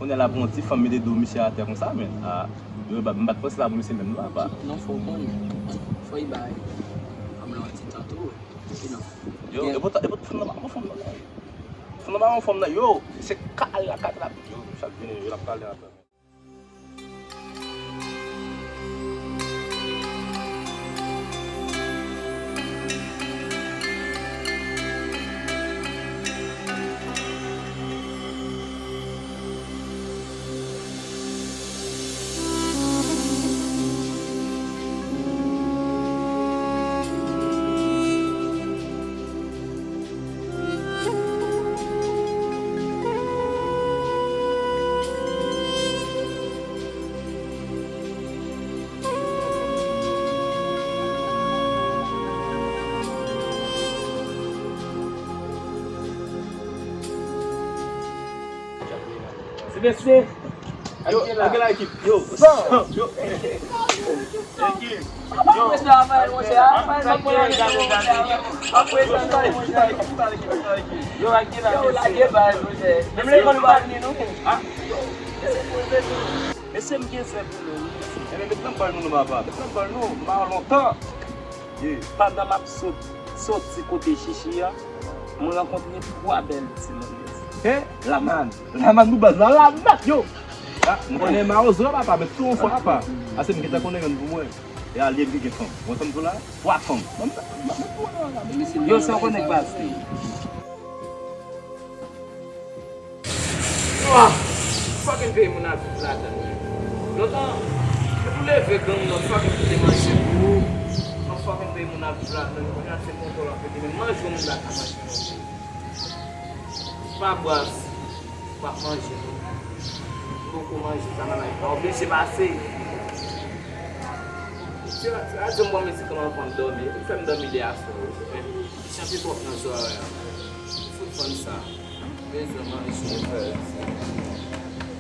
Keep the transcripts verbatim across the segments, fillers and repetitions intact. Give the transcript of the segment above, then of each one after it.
Kounye a la pou yon ti fanm mete do misye atè konsa, men. Ah, yo, m pa t panse la pou misye menm non, apa. Non, fò w konn. Fò y bay fanm lan yon ti tan tou. Epi non. Yo, e poutan, e poutan fanm nan pa bon fanm nan. Fanm nan pa bon fanm nan. Yo, se kal la kat la. Yo, chak vini, yo, l ap pale atè. Se mesye. Yo, anke la ekip. Yo, yo. Ekip. Yo, yo, lage bal, monchè. Menm lekòl ou pa vini, non? Ah. Mesye, m gen zen pou nou, wi. Ebyen, met nan bal nou, non, papa. Met nan bal nou. M pa wè lontan. Ye. Pandan m ap sot, soti kote Chichi a, mwen rankontre twa bèl timoun, mesye. He? Laman. Laman nou baz la. Laman, yo. Ah, m konnen mawozo a, papa, men tou yon fwa, papa. Ase m gentan konnen yonn pou mwen. E alye m ki gen fanm. Mwen fanm tou la, twa fanm. Ban m sa, ban m pou mwen la. Yo, sa w konnen k pase. Ah, fucking peyi moun ap viv ladan l. Lontan, depi w leve gang nan, fucking kite manje pou ou. Nan fucking peyi moun ap viv ladan l. Kounye a se kontwòl w ap pete, men manje yon moun la ka manje yon moun. Pa bwase, w ap manje. M poko manje, sa nan live pa oblije pase. Ti radyo m pran mizik lan pou m dòmi, li fè m dòmi de aswè, wi. Men, li chante twòp nan zòrèy an. Fout fann sa. Bezwen manje, frè.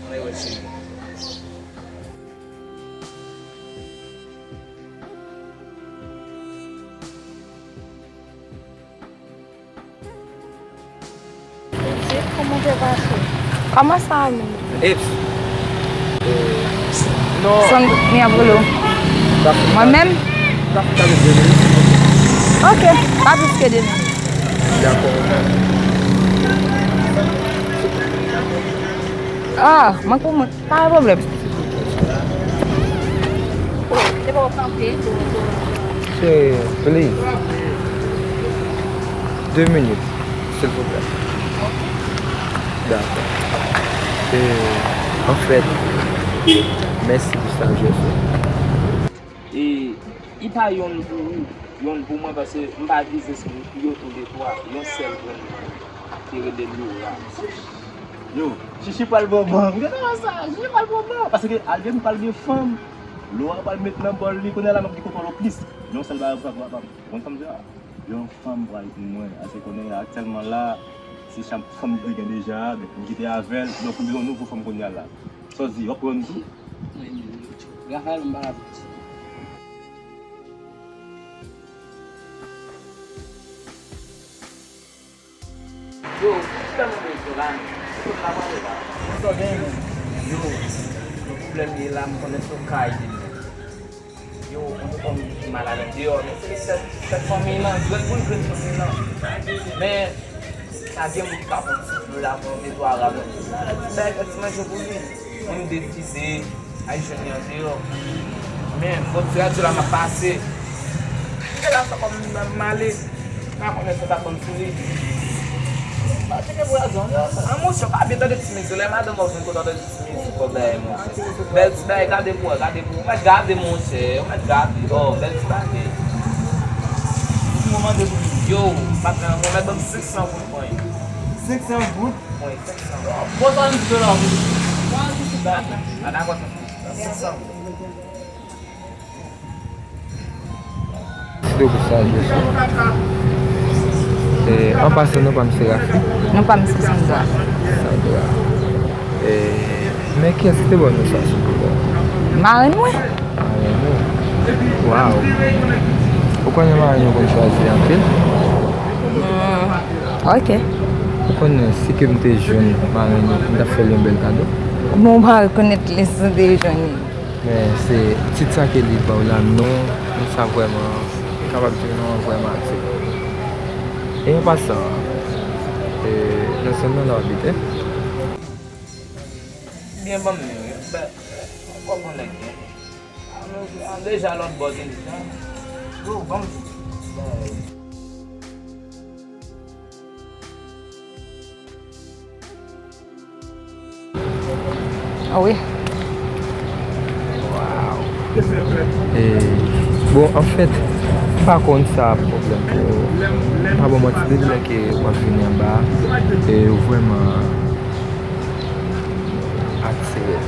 Ann al wè cheri. Kòman te pase? Kòman sa a menm? Eps. Non. Song mi ap rele w. Mwen menm? Sa fè kale de minit. Ok, pa plis ke de minit. Dakò. Ah, mwen pou mwen. Pa gen pwoblèm. Cheri, please. De minit, silvouplè. Dakò. E, anfèt, mèsi pou sa, Jezi. E, li pa yonn pou ou, yonn pou mwen, paske m pa vize sou yo toulètwa, yon sèl grenn moun ki rele Laura. Yo, Chichi pral bon ban. M gentan wè sa, Chichi pral bon ban. Paske Alvin pral gen fanm. Laura pral met nan bòl li, kounye a la m ap gen kontwòl plis. Yon sèl bagay pou sa, pou papa m. Yon fanm deja. Yon fanm pral pou mwen. Paske kounye a aktyèlman la, se chanm fanm li te gen deja a, donk m kite avè l. Donk m bezwen yon nouvo fanm kounye a la. Sa w di, w ap pran m tou? Rafael, m pa la pou ti. Yo, ki pwoblèm ou bezwen la? Ki pwoblèm la pale la? Sa w genyen menm? Yo, yon pwoblèm li ye la, m konnen se w ka ede m. Yo, yon fanm ki malad andeyò, men se li sèl, sèl fanmiy lan, grenn moun, grenn fanmiy lan. Men, pa gen moun ki ka pran ti dlo la, pran yon netwayaj la, men ti bagay, ti manje pou li. Mwen m deside al jwenn li andeyò. Men, bò ti radyo la m ap pase. Mwen la sa kòm m ale. Pa konnen sa ta konn sou li. Pa tcheke pou radyo andeyò sa. An, monchè, pa byen tande ti mizik. Lè madanm ou vin konn tande ti mizik, kòm bagay, monchè. Bèl ti bagay, gade pou wè, gade pou wè. Ou mèt gade, monchè. Ou mèt gade. Oh, bèl ti bagay. Ki moman de pou li? Yo, patnè, mwen mèt ban m senk san goud mwen. Senk san goud? Mwen, senk san. Bon, sa nou di la, wi. Sa nou di la. A, dakò, sa. Senk san. Site pou sa, Jezi. E, an pasan, non pa m se Rafi. Non pa m se Sandra. Sandra. E, men kiyès ki te ban nou sa, silvouplè? Marenn mwen. Marenn ou? Waw. Ou konnen marenn yo konn chwazi anpil? Hmm. Ok. Ou konnen si ke m te jwenn marenn ou, m t ap fè l yon bèl kado. Bon, ou pa rekonèt li, se te jwenn li. Men se tit sa ke li ba w la, non, non, sa vrèman, m kapab di non, vrèman atire. E an pasan, e, nan zòn nan la w abite? Byen ban m li, wi. Bèl, kòb on nèg byen. An, nou, an, deja lòt bò deja. Yo, ban m. Ah wi. Waw. E, bon, anfèt, m pa konn sa pwoblèm pou ou. M pa ba w manti, depi lè ke m ap vini anba, e, ou vrèman atire.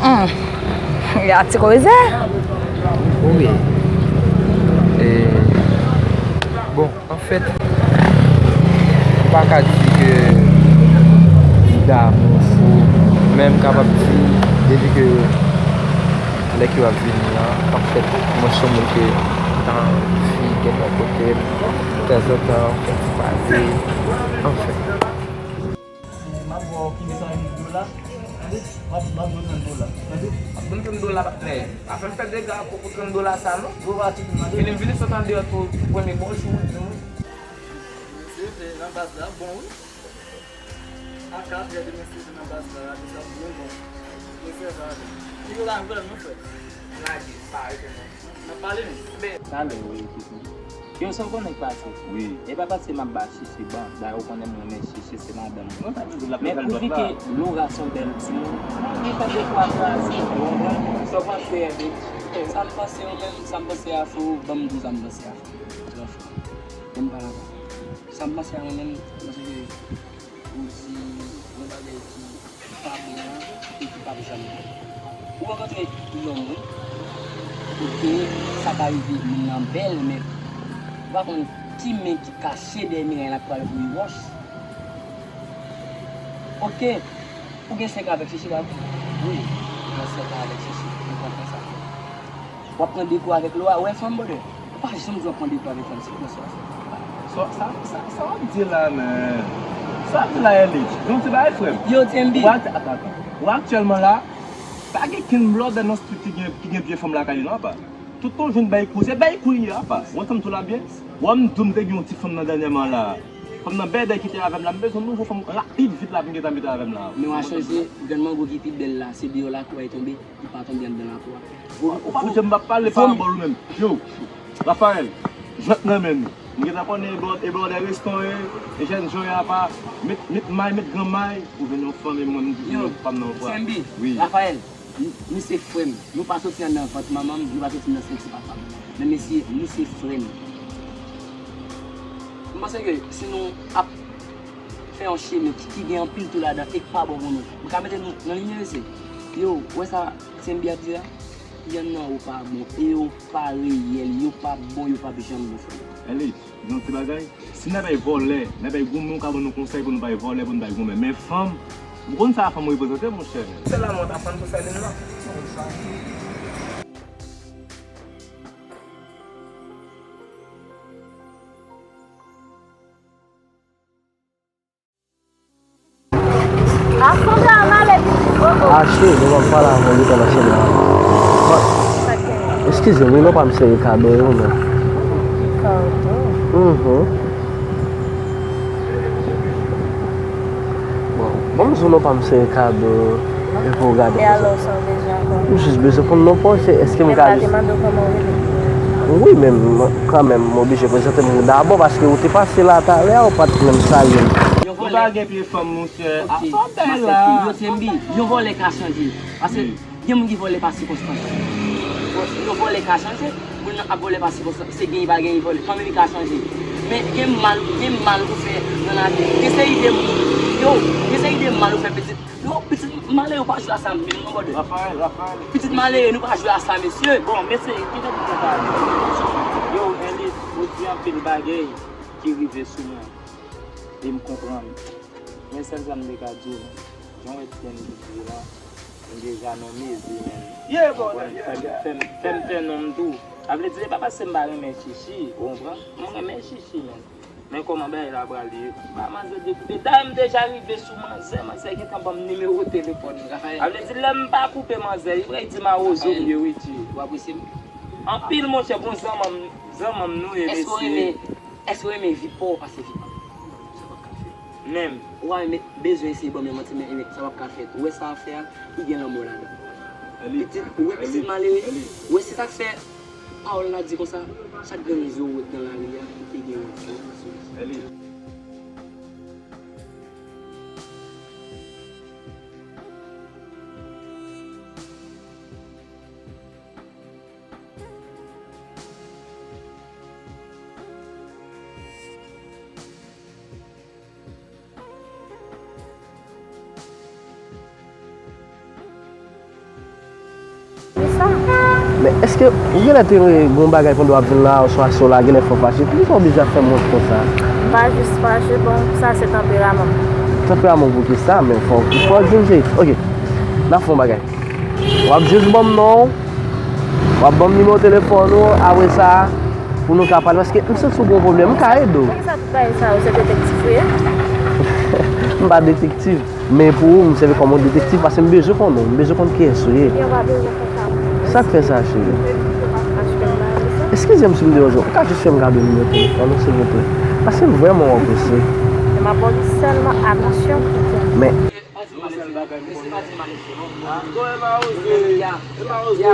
Hmm. Li atire wi. Wi. E, bon, anfèt, m pa ka di ke m damou fou, men m kapab di, depi ke lè ke w ap vini an, anfèt, mwen se yon moun ke tan fi gen bò kote m, tanzantan, fè ti pale, anfèt. M ap ba w ki mesaj dola. Tande? M ap, m ap ba w trant dola. Tande? M ap ba w trant dola, patnè. Pa fè m fè dega pou, pou trant dola sa, non. Gwo pratik, m tande. Vini, vini sot andeyò tou, premye bon jou, di mwen. Mesye, nan baz la, bon, wi. A kat, gade mesye nan baz la, gade sa, byen bon. Mesye, sa, ki dola vrèman, frè? Lage, pa rete, non. N ap pale, men. Talè, wi, pitit. Yo, sa w konnen k pase? Wi. E pa paske m ap ba Chichi ban, dayè ou konnen m renmen Chichi, se madanm mwen. Men kounye ke Laura se yon bèl timoun, li gen tan defwa kraze, ou konprann? Sa w panse, Ellie? Sa m panse, ou menm, sa m panse a, fò ban m di w sa m panse a, frè m. Gran frè m. Ban m pale avè w. Sa m panse a, mwen menm, se paske ou di yon bagay ki pa bon an e ki p ap janm bon. Ou rankontre yon moun, oke, sa ka rive moun nan bèl, men ou pa konn ki men ki kache dèyè miray la k pral voye wòch. Oke, ou gen sèk avèk Chichi la wi. Wi, ou gen sèk avèk Chichi, m konprann sa. W ap pran de kou avèk Laura, ou wè fanm, brother? Ou pa janm di w ap pran de kou avèk fanm, se kòman sa w ap fè? Sa, sa, sa, sa w ap di la, men? Sa w ap di la, Ellie? Yon ti bagay, frè m. Yo, T M B. W ak-, atann, atann. W aktyèlman la, pa gen kenn blòdè nan street ki gen, ki gen vye fanm lakay li non, apa. Tout tan w jwenn bay kou, se bay kou li ye, apa. W antann tou la byen? W ap di w m te gen yon ti fanm nan dènyèman la. Fanm nan bèdè ki te avè m la, m bezwen nouvo fanm rapid, vit la pou m gentan mete avè m la. Men w a chanje, grenn mango ki pi bèl la, se deyò lakou a l tonbe. Li pa tonbe anndan lakou a. Ou, ou pa janm pa pale parabòl ou menm. Yo, Raphaël, jan k nan men nou. M gentan konnen e blòdè, e blòdè reston ye, e jèn jan yo apa, met, met may, met gran may, ou vin yon fanmi mwen, m di nou pa m nan pwa. T M B, wi. Raphaël, nou, nou se frè m. Nou pa soti anndan vant manman m, nou pa soti nan senti papa m. Men mesye, nou se frè m. M panse ke si nou ap fè yon chemen ki, ki gen anpil tou ladan e k pa bon pou nou, m ka mete nou nan limyè, mesye. Yo, ou wè sa T M B ap di la? Yann nan ou pa bon, e yo pa reyèl, yo p ap bon, yo p ap janm bon, frè m. Ellie, yon ti bagay, si n ap bay vòlè, n ap bay goumen, ou ka ban nou konsèy pou nou bay vòlè, pou nou bay goumen. Men fanm, ou konn sa fanm reprezante, monchè. Se la mwen ta fann pou Sèlin nan. Achte, nou pa pale avè w, li pa nan chemen an. Eskize m, wi, non pa m sere kado yo, men. Kado? Mhm. Bon, ban m di w non pa m sere kado yo, epi w gade. E alò, sa w bezwen ankò? M jis bezwen konn non pa w, se èske m ka jis. Mwen pa te mande w kòman w rele. Wi, men m, kanmenm, m oblije prezante m ou dabò, paske ou te pase la talè a, ou pa t menm salye m. Ou pa gen pye fanm, monchè. A, sa w bay la. Yo, T M B, yon vòlè ka chanje. Paske gen moun ki vòlè pa sikonstans. Yon vòlè ka chanje. Moun nan ap vòlè pa sikonstans. Se genyen pa genyen vòlè. Fanmi li ka chanje. Men gen mal, gen mal ou fè nan lavi. Gen seri de moun. Yo, gen seri de mal ou fè pitit. Yo, pitit malere, ou pa jwe a sa menm non, brother. Raphaël, Raphaël. Pitit malere, nou pa jwe a sa, mesye. Bon, mesye, ki te di sa? Yo, Ellie, ou di anpil bagay ki rive sou mwen. E m konprann. Men sèl sa m te ka di w, jan w wè ti nèg ki di la, m deja nan mezi, men. Ye, brother, ye, ye. Fè m, fè m fè non m tou. Sa vle di, se pa paske m pa renmen Chichi, ou konprann? Mwen renmen Chichi, men. Men kòman bagay la pral ye? Ba manzè dekoupe. Dayè m deja rive sou manzè, manzè gentan ban m nimewo telefòn li. Sa vle di lè m pa koupe manzè, li pral di mawozo m ye wi Dye. Ou apresye m? Anpil monchè, bon zanmanm, zanmanm nou ye mesye. Èske w renmen, èske w renmen vi pa w pase vi pa m? Sa p ap ka fèt. Menm. Ou pa renmen bezwen eseye ban m yon manti, men, men sa p ap ka fèt. Ou wè sa w ap fè a, li gen lanmò ladan. Pitit, ou wè pitit malere, ou wè se sa k fè pawòl la di konsa, chak grenn zo ou wè nan lari a, li te gen yon vo sou li. Men èske ou genlè te gen yon bagay pandan w ap vin la, oswa si w la genlè fè w fache? Poukisa w oblije ap fè m wont konsa? M pa jis fache, bon, sa se tanperaman m. Tanperaman w pou kisa? Men fò, fò w di m se, oke, n ap fè yon bagay. W ap jis ban m non w, w ap ban m nimewo telefòn ou, apre sa, pou nou ka pale, paske m santi w gen yon pwoblèm, m ka ede w. Poukisa tout bagay sa yo, se detektif ou ye? M pa detektif, men pou ou, m sèvi kòm yon detektif, paske m bezwen konnen w, m bezwen konn kiyès ou ye. Yo pa bezwen konn sa. Sa k fè sa, cheri? Paske m pa vle sa. Eskize m si m deranje w, ou ka jis fè m gade nimewo telefòn ou, silvouplè? Paske m vrèman wè w prese. M ap ba w li sèlman, atansyon. Men, Mesye, pa di m ap ede non. Yo, e pa oze. E pa oze.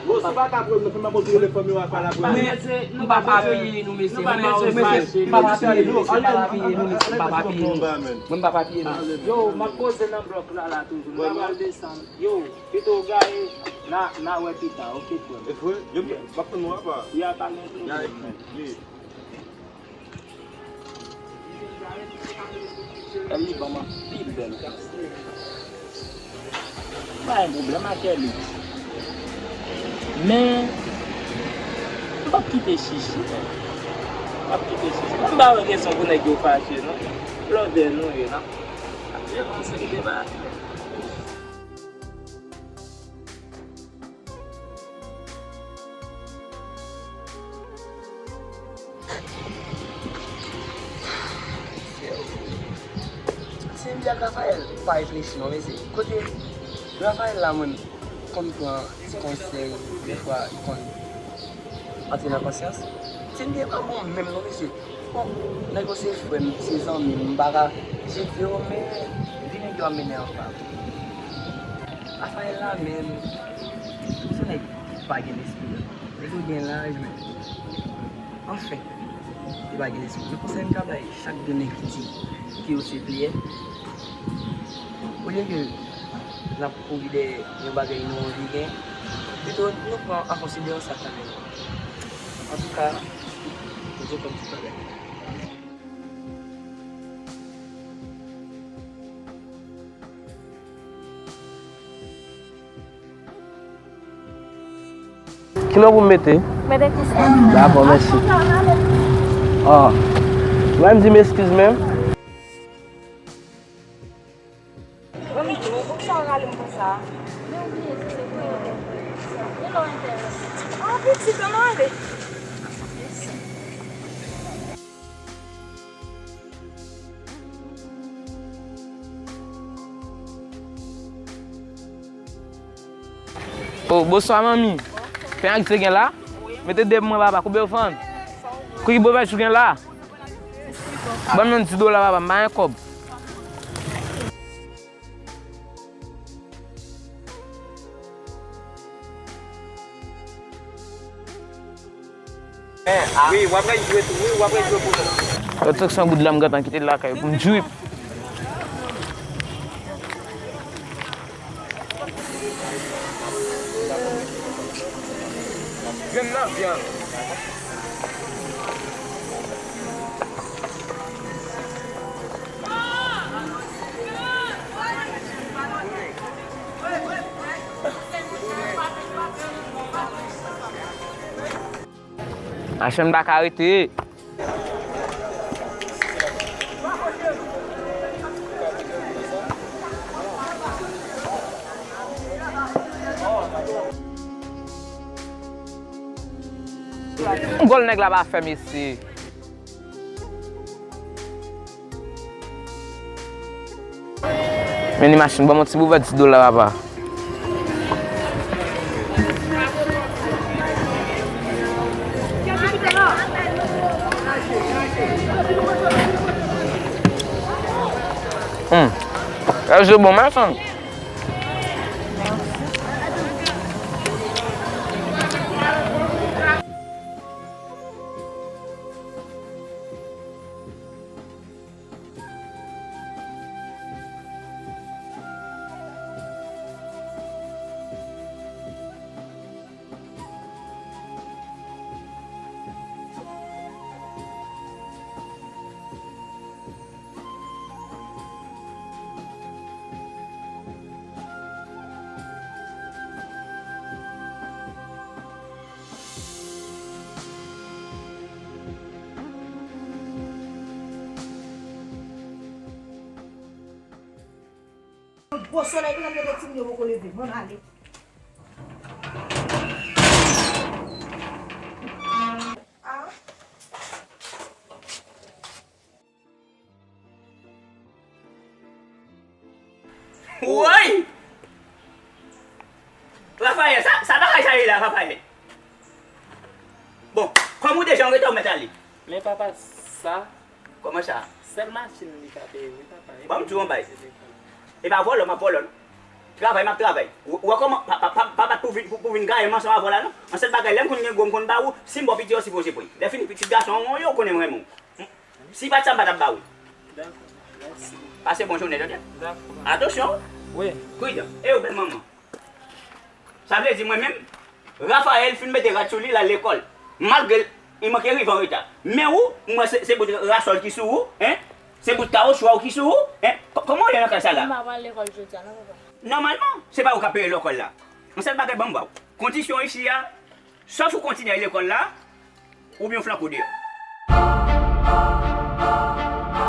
Bon, si w pa ka kwè m nan, fè m ap oze telefòn yo a pale apre. Mwen, mesye, nou pa pa peye nou, mesye. Mwen, mesye, mesye, m pa pa peye nou, mesye. M pa pa peye nou, mesye. M pa pa peye nou. Mwen, m pa pa peye nou. Yo, m ap poze nan blòk la, la toujou. M pa pral desann. Yo, pito w gaye, n a, n a wè pita, oke, frè m. E vre? Yo, m ap tann ou apa. Ya, pa gen pwoblèm. Èl li ban m anpil bèl konsèy. M pa gen pwoblèm ak Èl li. Men, m p ap kite chichi, non. M p ap kite chichi. M pa wè rezon pou nèg yo fache, non. Blòdè nou ye, non. Ap fè yon seri de bagay. Cindy ak Raphaël pa reflechi non, mesye. Kote Raphaël la, mwen konn pran ti konsèy, defwa li konn antre nan konsyans. Cindy pa bon menm non, mesye. Bon, nèg yo se frè m, se zanmi m, m pa ka jete yo, men vi nèg yo ap mennen an pa. Raphaël la menm, se nèg ki pa gen lespri. Nèg yo gen laj, men anfen, li pa gen lespri. Men konsèy m ka bay chak de nèg ki di ke yo se playè, olye ke n ap kouri dèyè yon bagay nou anvi gen, pito nou pran an konsiderasyon sa kanmenm. Antouka, Bondye konn tout bagay. Ki non pou m mete? Mete Christelle. Dakò, mèsi. Ah. Ou pa menm di m eskiz menm? Bon, Mitou, poukisa w rale m konsa? Men ou bliye di se vre yo te vre. Gen lè w enterese. Ah, pitit, ann ale. Oh, bonswa, manmi. Pen ak di gen la? Mete de pou mwen, papa. Konbyen w vann? Ki bovèj ou gen la? Ban m yon dis dola, papa, m pa gen kòb. Wi, w ap rejwe tou, wi, w ap rejwe pou nou. Yo, trant san goud la, m gentan kite l lakay pou m drip. Grenn nan vyann. Machann pa ka rete. Gòl nèg la pa fè mesye. Meni machin, ban m yon ti bouvè dis dola, papa. Hmm. Sa se bon, mèsi. Gwo solèy ki nan tete timoun yo poko leve. Mwen ale. Woy! Rafael, sa, sa bagay sa ye la, Rafael? Bon, kòm ou deja anreta, ou mèt ale. Men papa, sa, kòman sa? Sèl machin li ka peye, wi, papa. Ban m di w yon bagay. E pa vòlò, m ap vòlò, non. Travay, m ap travay. Ou, ou wè kòman, pa, pa, pa, pa bat pou vin, pou, pou vin gaye m ansanm avè w la, non. An sèl bagay, lè m konn gen gwo, m konn ba ou, si m ba w pitit, ou sipoze pran. Lè fini, pitit gason an, yo konnen m renmen w. Si pa t sa, m pa t ap ba ou. Dakò, mèsi. Pase bon jounen, tande? Dakò. Atansyon. Wi. Pridan. E ou bèl manman. Sa vle di mwen menm, Rafael fin mete rad sou li, l al lekòl. Malgre li manke rive anreta. Men ou, m wè se, se bout rasòl ki sou ou, en? Se bout kawoutchou a ou ki sou ou, en? Kò-, kòman w ye nan kay sa la? M pa pral lekòl jodi a, non, papa. Nòmalman, se pa ou k ap peye lekòl la. Yon sèl bagay, ban m ba w. Kondisyon isi a, swa w kontinye al lekòl la, oubyen w flanke w deyò.